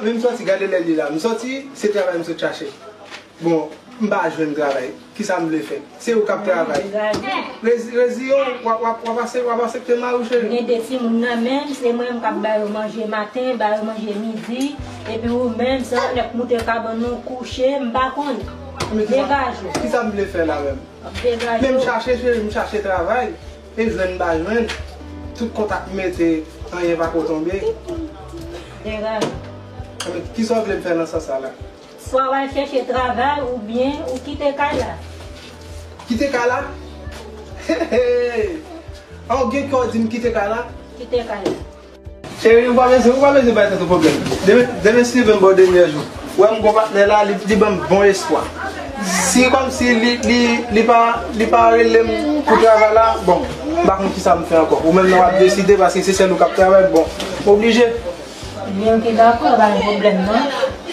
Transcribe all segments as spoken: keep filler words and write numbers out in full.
Men m sòti, gade lè li la. M sòti, se travay m sot chache. Bon, m pa jwenn travay. Kisa m vle fè? Se ou k ap travay. Rezi, Rezi, yo, w ap, w ap, w ap ase-, w ap aksepte mari w, cheri? Gen de timoun nan menm, se mwen menm k ap ba yo manje maten, ba yo manje midi, epi ou menm, se ou k nèk moute kabann ou kouche, m pa konn. Men kisa, degaje w. Kisa m vle fè la menm? Degaje w. Men m chache, cheri, m chache travay, e jwenn m pa jwenn. Tout kontak m mete, anyen pa ko tonbe. Degaje w. Men kisa w vle m fè nan sans sa la? Swa w al chèche travay oubyen ou kite kay la. Kite kay la? Hey, hey! An, w gen kè w di m kite kay la? Kite kay la. Cheri, ou pa bezwen, ou pa bezwen bay tèt ou pwoblèm. Demen, demen si Steven ba w dènye jou. Ou wè m gon patnè la, li, li ban m bon espwa. Si kòmsi li, li, li pa, li pa rele m pou travay la, bon, m pa konn kisa m fè ankò. Ou menm nan w ap deside, paske se sèl ou k ap travay, bon, m oblije. Ebyen, oke, dakò, pa gen pwoblèm, non.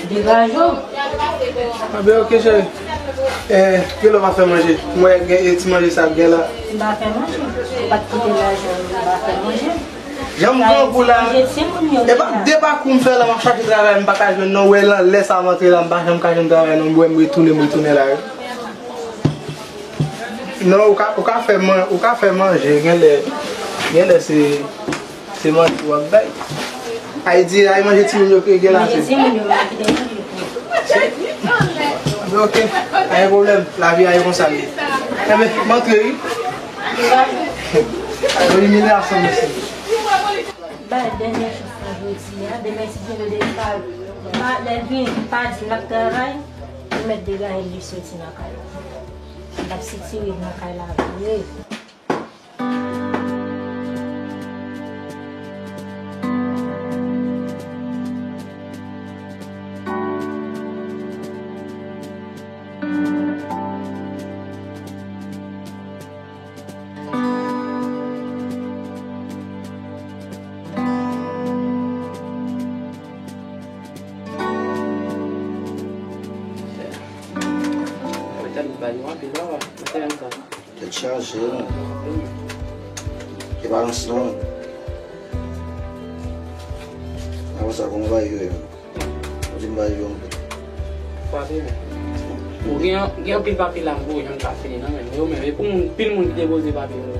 Degaje w. Anben, oke, cheri. Eh, kilè w va fè manje? M wè gen, eh, ti manje sa k gen la. M pa fè manje. Ou pa t kite lajan, m pa fè manje. Jan m grangou la. Manje timoun yo. E pa, depi kou m fè la, m ap chache travay, m pa ka jwenn non. Ou wè, lè sa m antre la, m pa janm ka jwenn travay non. M wè m retounen, m retounen la, wi. Non, ou ka, ou ka fè man-, ou ka fè manje, genlè, genlè se, se manje w ap bay. Ay di, ay manje timoun yo gen la. Manje timoun yo, m ap kite manje pou. Anben, oke, pa gen pwoblèm, lavi a e konsa l ye. Enben, m antre wi. Yon imilyasyon, mesye. Bay dènye chans la jodi a, demen si Dye vle, depi pa, pa, lè l vini, pa di l ap travay, li mèt degaje l, li soti nan kay la. L ap sitire l nan kay la vre. Tèt chaje, non. E pa ranse, non. Apre sa, kòman bagay yo ye, menm? Ou di m bagay yo anpil. Papi, men. Ou gen, gen anpil papye la, m pou jan ka fini, non, men. Yo, men, e pou moun, pil moun ki depoze papye yo.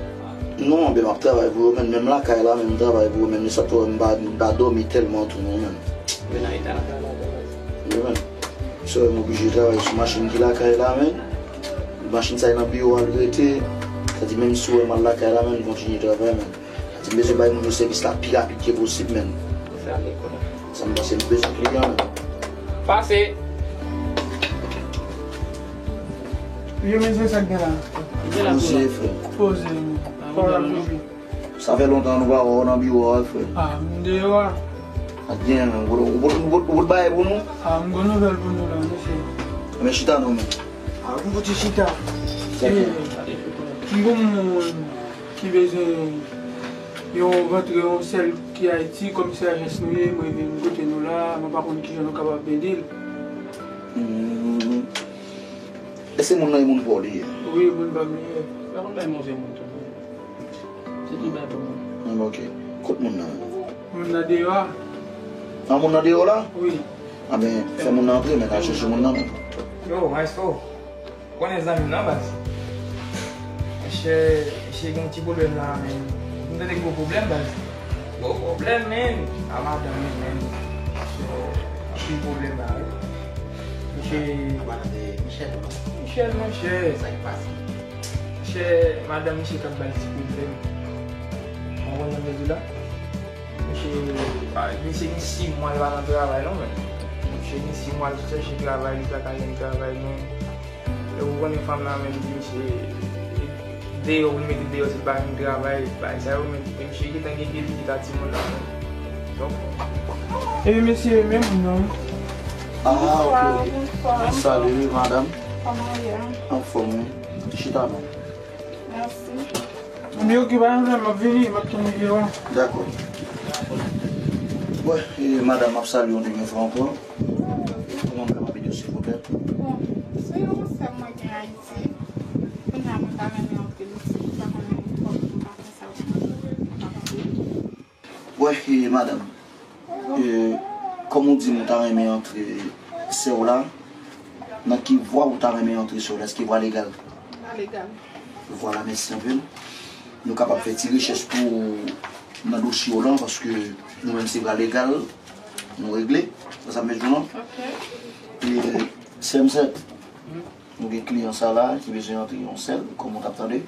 Non, men m ap travay pou yo, men, menm lakay la, men m travay pou yo, men, men sa tou, m pa, m pa dòmi tèlman tou, non, men. Men nan eta lakay la, tou, men. Yo, men. So, m oblije travay sou machin ki lakay la, men. Machin sa nan biwo a l rete. Sa di, menm si w wè m al lakay la, men, m kontinye travay, men. Sa di, m bezwen bay moun yo sèvis la pi rapid ke posib, men. Sa m pase, m bezwen kliyan, men. Pase. Yo, men se sa k gen la. Poze, frè. Poze, men. Kò w la poze. Sa fè lontan nou pa wè w nan biwo a, frè. A, m deyò a. A, gen, ou pot, ou pot, ou pot, ou pot bagay pou nou? A, m gon nouvèl pou nou la, mesye. Men chita non, men. A, m fouti chita. Sa fè. M gon moun ki bezwen yon rantre, yon sèl ki Ayiti, kòm se ajans nou ye, mwen vin kote nou la, mwen pa konn kijan nou kapab ede l. Hmm. Èske moun nan e moun pa w li ye? Wi, moun pa m li ye. Mwen pa konn bay move moun tou. Se tou bay pou moun. Hmm, ok. Kot moun nan? Moun nan deyò a. A, moun nan deyò la? Wi. Anben, fè moun nan antre, men n al chèche moun nan, men. Yo, maestro. Konnen zanmi m nan, baz. Monchè, misye gen yon ti pwoblèm la, men. M tande gwo pwoblèm, baz. Gwo pwoblèm, men. A madanm li, men. Misye, anpil pwoblèm la, wi. Misye. Ou pa tande Michel, non? Michel, monchè. Sa ki pase? Chè madanm misye k ap ba l ti pwoblèm. Ou konprann sa m vle di w la? Misye, a, misye gen sis mwa li pa nan travay non, men. Misye gen sis mwa l chèche travay, li pa ka jwenn travay, men. E ou konnen fanm nan, men, li di misye, e, deyò, pou l mete deyò, se pa jwenn travay, bagay sa yo, men. E misye gentan gen de vizit a timoun nan, men. Donk. E mesye, men moun nan. Ah, ok, ok. Bonswa, bonswa. Salut, madame. Kòman w ye? Anfòm, wi. Chita non. Mèsi. M yo ki pa nan, m ap vini, m ap tann videyo a. Dakò. Bon, e, madanm, m ap salye w yon dènye fwa ankò. Kòman m kapab ede w, silvouplè? Bon, se yon sè mwen gen Ayiti. Kounye a, mwen ta renmen anpil, si m ta konnen kòman pou m ka fè sa, pou m ka fè. Wè, e, madanm, e, Kòm ou di m ou ta renmen antre sè w la, nan ki vwa ou ta renmen antre sè w la? Èske vwa legal? Vwa legal. Vwala, mèsi anpil. Nou kapab fè ti rechèch pou ou nan dosye w lan, paske nou menm se vwa legal, nou regle. Wè sa m vle di w lan? Ok. E, sè m sèt, nou gen kliyan sa la ki bezwen antre yon sèl, kòm ou t ap tande.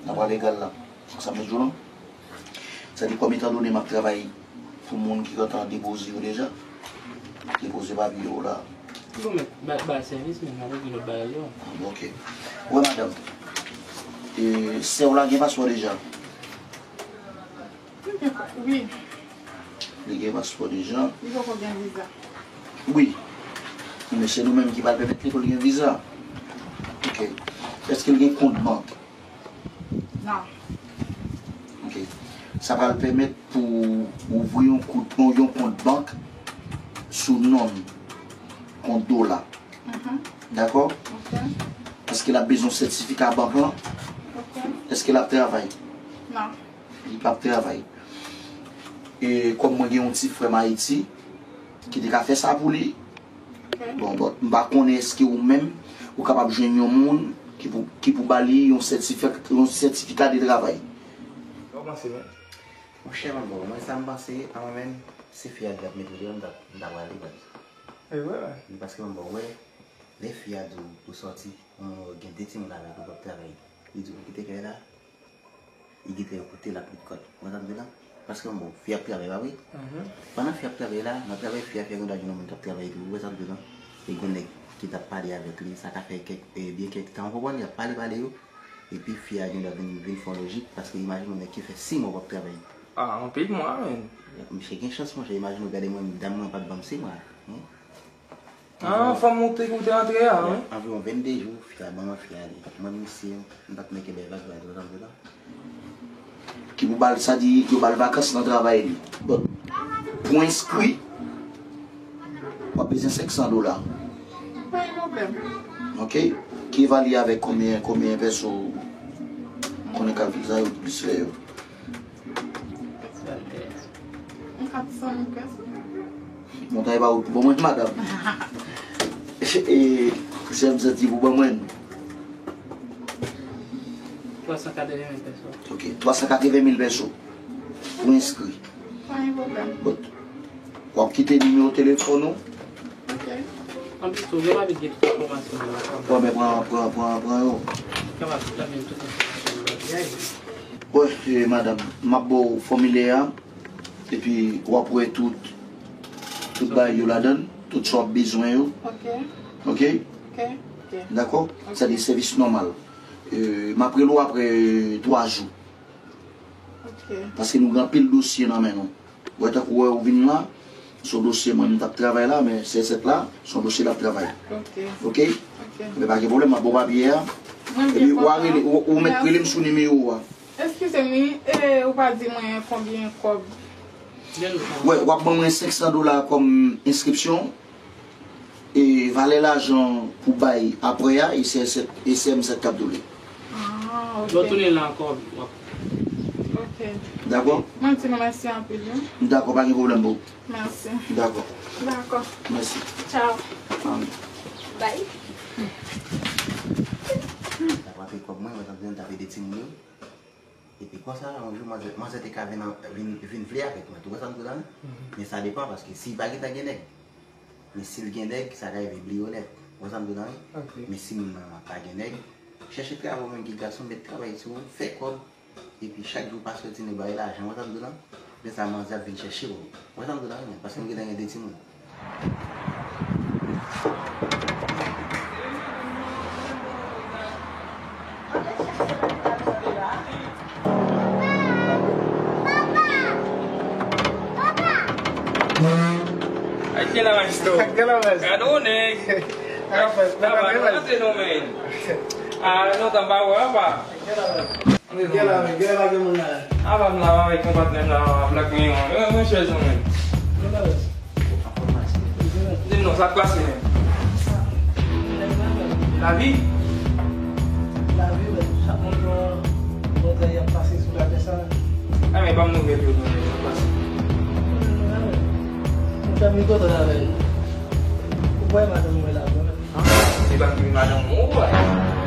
Nan vwa legal la. Sa m vle di w lan. Sa di kòm etandone m ap travay pou moun ki gentan depoze yo deja. Depoze papye yo la. Bon, men, ba, ba sèvis, men, n ap regle lòt bagay yo. Ah, bon, ok. Wè, madanm. E, sè w la gen paspò deja? Wi. Li gen paspò deja. Li poko gen viza. Wi. Men se nou menm ki pral pèmèt li pou l gen viza. Ok. Èske l gen kont bank? Non. Ok. Sa pral pèmèt pou ouvri yon kont, yon, yon kont bank sou non m, kont dola. Mhm. Dakò? Ok. Èske l ap bezwen sètifika bank lan? Ok. Èske l ap travay? Non. Li p ap travay. E kòm mwen gen yon ti frè m Ayiti ki te ka fè sa pou li, bon, bon, m pa konnen èske ou menm, ou kapab jwenn yon moun ki pou, ki pou ba li yon sètifik-, yon sètifika de travay. Sa w panse, men? Monchè, mwen, bon, mwen, sa m panse, an mwen menm, se fi a ki t ap mete l deyò, m t ap, m t ap rale baz. E vre, wi. Paske, mwen, bon, wè, lè fi a di w pou sòti, yon moun gen de timoun avèk ou, p ap travay. Li di w pou kite kay la, li gentan yon kote l ap met kò l. Ou wè sa m di w lan? Paske, bon, fi a ap travay, pa vre? Mhm. Pandan fi a ap travay la, nan travay fi a, fi a gen dwa jwenn yon moun k ap travay tou. Ou wè sa m di w lan? E gen nèg ki t ap pale avèk li, sa ka fè kèk, e, byen kèk tan, ou konprann? Y ap pale, pale yo. Epi fi a gen dwa vin, vin fè yon lojik, paske imajine yon nèg ki fè sis mwa w ap travay. Ah, anpil mwa, men. Misye gen chans, monchè, imajine w gade mwen, dam mwen pa t ban m sis mwa. Hein? Ah, fanm ou te, ou te antre a, wi. Anviwon vennde jou, fi a ban mwen fi a li. Mwen, misye, m pa t menm kenbe vag la, ou wè sa m di w lan? Ki pou ba l, sa di, yo ba l vakans nan travay li. Bon, pou enskri, w ap bezwen senk san dola. Pa gen pwoblèm. Ok. Ki va li avèk konbyen, konbyen pèso? Konnen kalkil sa yo plis fè yo. Yon kat san mil pèso. Montay pa ou pou ban mwen, madanm. E, sè m santi pou ban mwen. Twa san katreven mil pèso. Ok, twa san katreven mil pèso. Pou enskri. Pa gen pwoblèm. Bon. W ap kite nimewo telefòn ou? Ok. Anplis tou, yo pa vin gen tout enfòmasyon yo. Bon, men pran, pran, pran, pran yo. Kapab tout la menm tout enfòmasyon yo. Bon, e, madanm, m ap ba w fòmilè a, epi w ap wè tout, tout bagay yo ladan l, tout sa w ap bezwen yo. Ok. Ok? Ok, ok. Dakò? Ok. Sa de sèvis nòmal. E, m ap rele w apre twa jou. Ok. Paske nou gen anpil dosye nan men nou. Ou wè, tankou wè ou vin la, se yon dosye mwen m t ap travay la, men sè sèt la, se yon dosye l ap travay. Ok. Ok? Ok. Men pa gen pwoblèm, m ap ba w papye a. Mwen byen kontan. Epi w a rele, ou, ou mèt rele m sou nimewo a. Mèsi. Eskize m, wi, e, ou pa di mwen konbyen kòb. Wè, w ap ban mwen senk san dola kòm enskripsyon. E valè lajan pou bay apre a, e sè sèt, e sè m sèt k ap doule. Ah, ok. Lè w tounen la ankò, w ap. Ok. Dakò? Mwen di nou mèsi anpil, wi. Dakò, pa gen pwoblèm, boo. Mèsi. Dakò. Dakò. Mèsi. Tchao. Amen. Bye. Sa pa fè kòb mwen, mwen t ap di nou t ap ede timoun yo. Epi konsa, yon jou, manzè, manzè te ka vin, vin, vin vle avèk mwen. Ou wè sa m di w la, non? Mhm. Men sa depann, paske si l pa gentan gen nèg. Men si l gen nèg, sa ka rive bliye w nèt. Ou wè sa m di w la, non? Ok. Men si moun nan pa gen nèg, chèche travay ou menm ki gason, mèt travay sou ou, fè kòb. Epi chak jou pastè Tine bay lajan, ou wè sa m di w la, non? Lè sa manzè ap vin chèche w. Ou wè sa m di w la, non? Paske m gentan gen de timoun. Ay, gen la, maestro. Gen la, maestro. Gade w, nèg. Sa va, nou antre non, men. Ah, non, tanba wè, apa. Gen la, men, gen la, gen moun la. Apa m la avèk yon patnè m la, Black Rayon. Mwen, mwen chèz mwen menm. Di m non, sa k pase menm? Lavi? Lavi, men chak moun gen yon bagay y ap pase sou latè sa. A, men ban m nouvèl yo, non, sa k pase? Ban m nouvèl. Fè m ri kontan avè l. Ou wè madanm mwen la, mwen. Se pa m ki madanm ou wè.